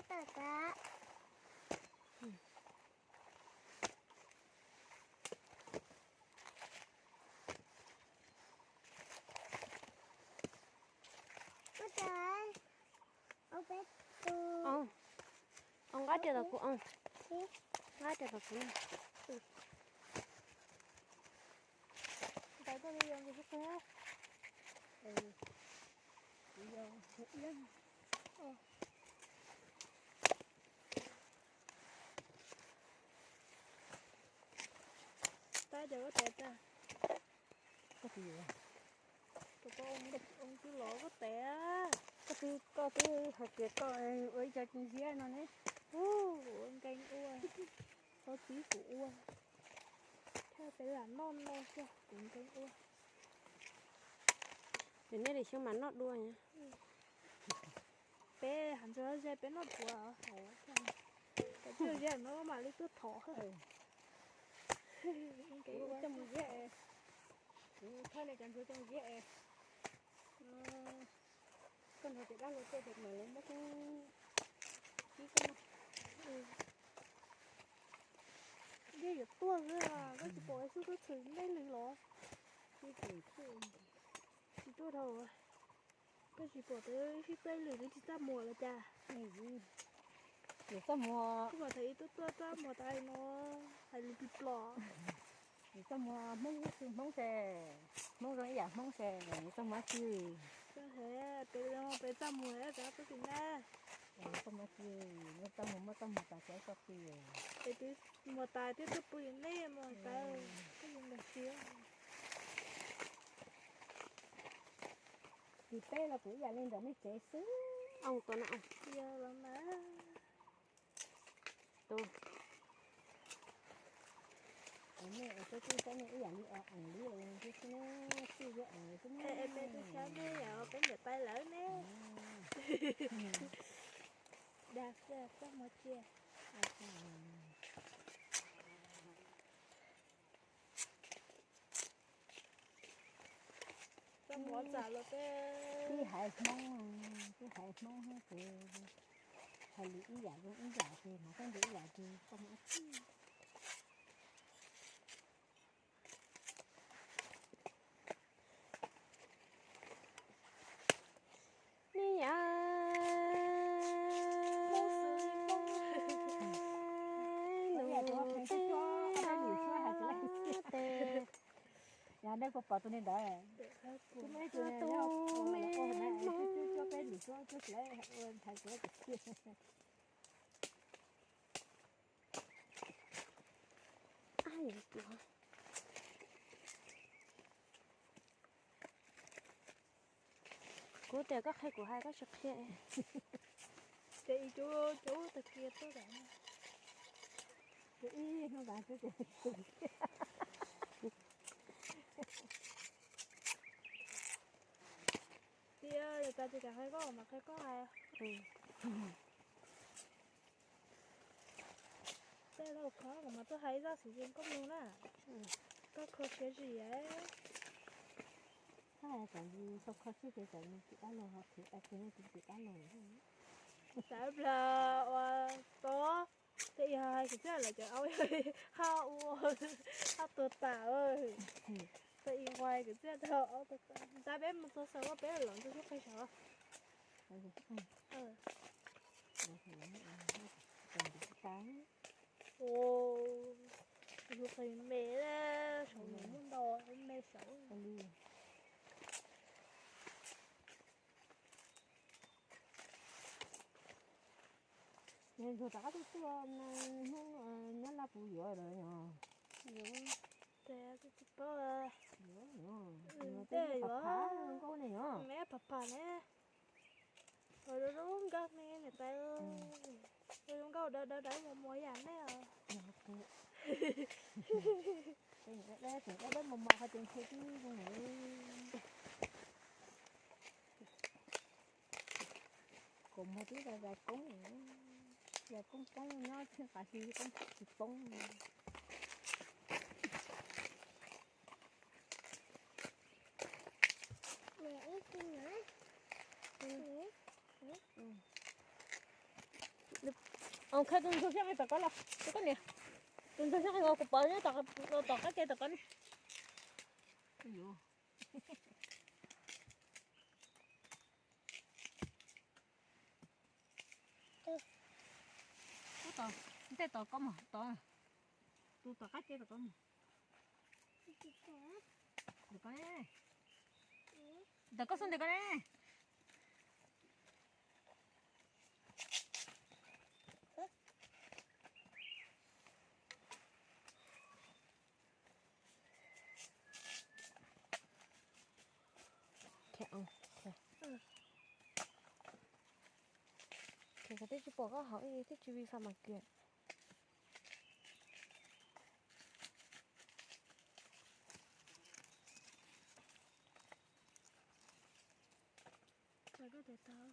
Tawm tas. Ua tas. Ua peb tus. Ua nqab tias tom kuv, ua nqab tias tom kuv. Ntawd koj li yog nws xwb. Tab cov koj tes tag. Koj twb, koj twb los koj tes. Koj twb, koj twb hais tias koj ua ib co ci ziab no ne. Ua nkees ua, koj txiv kuv ua. Thaj peb lam noj no kiag kuv nkees ua. Ces nej li xyoo mas noj dua. Peb hais ntxuag ze peb noj puav hauv, cov ze no mam li tuaj thov. Kuv coj mus ziab, kuv thaj li cov ntxuag coj mus ziab. Koj nrog ces dab laug tuaj ces mam li muab kub ib kub. Dej yuav tuaj xwb, koj tsis pom xub koj txhwm nplej lwm los? Tsis tuaj dhau. Koj tsis pom tias sib teb lwm twb tsis txaj muag los cas? Nws txaj muag. Kuv mam tham ib tug tuaj txaj muag tas no, hais lus plig plos. Nws txaj muag Hmoob xwb Hmoob ces, Hmoob zoo ib yam Hmoob ces nws txaj muag tsi. Koj hais peb, peb txaj muag peb txaj muag tsi na. Txaj muag tsi, nws txaj muag muab txaj muag tas tsis txoj ti. Peb twb muag tas thiab twb pw nej muag tas, koj yuav nkag siab. Tim peb los kuv ib yam li ntawm nej tsev xwb. Yog los mas. Tus, nej twb saib nej ib yam li ees li xwb ne, txij li ees xwb ne. Es peb twb saib nej yam peb niam tais lawm ne. Dag xwb txaj muag cia. Txaj muag txaj los peb. Twb haiv Hmoob, twb haiv Hmoob ces hais lus ib yam zoo ib yam ces mas koj ntu ib yam ces txaj muag txij. Ni yam nus teb tes. Yog nej puas pom tus neeg ntawd? Tus me Hmoob. Ab, yog tus. Kuv tias koj qhia kuv hais koj tsis qhia. Ces ib cub cub tag kiag tuaj lawm. Ces ib hnub tas xwb ces tias yog tas ces kam qhia koj mas qhia koj hais. Tej laug khov kuv mas tuaj hais ib zaj xwm txheej koj mloog na. Koj kho siab zim. Txhob hais kom txhob kho siab ces kom tim dab laug ho qhia, qhia nej tim dab laug. Xav plag uas tod, ces yog hais kwv txhiaj lawm cov au, ho ua, ho tuag tas. Txawm ib nqua kwv txhiaj tau, nta peb mus txog saum peb los ntxuag xub qe saud. Ua, ntxuag qe me, saum nws muaj ntau me saud. Ntxuag rov qab tuaj tuaj, Hmoob nyob Laj Pus yuav lawm yog. Yuav, tes tsis paub. Yuav, yuav, tej yuav phav nkauj ne yog. Me phav phav ne. Zoo nkauj me niam tais, zoo nkauj dawb dawb dawb mos mos yam nej os. Dawb dawb mos mos qhov tseem tshe tib zoo. Kuv muag twb zais koob, zais koob poob nyob tsheej qas hli koob tsis poob. Au, khawb tus ntsuag xyooj qis tom ko los, tus koj niam. Tus ntsuag xyooj qis uas kuv pom nyob tom qab ke tom ko ne. Ub, ntej tom ko mog, tus tom qab ke tom ko mog. Ntawm ko ne, ntawm ko xwb ntawm ko ne. Koj twb tsis pom koj hauv, twb tsis vi fam mas kiag. Teb dawb dhau.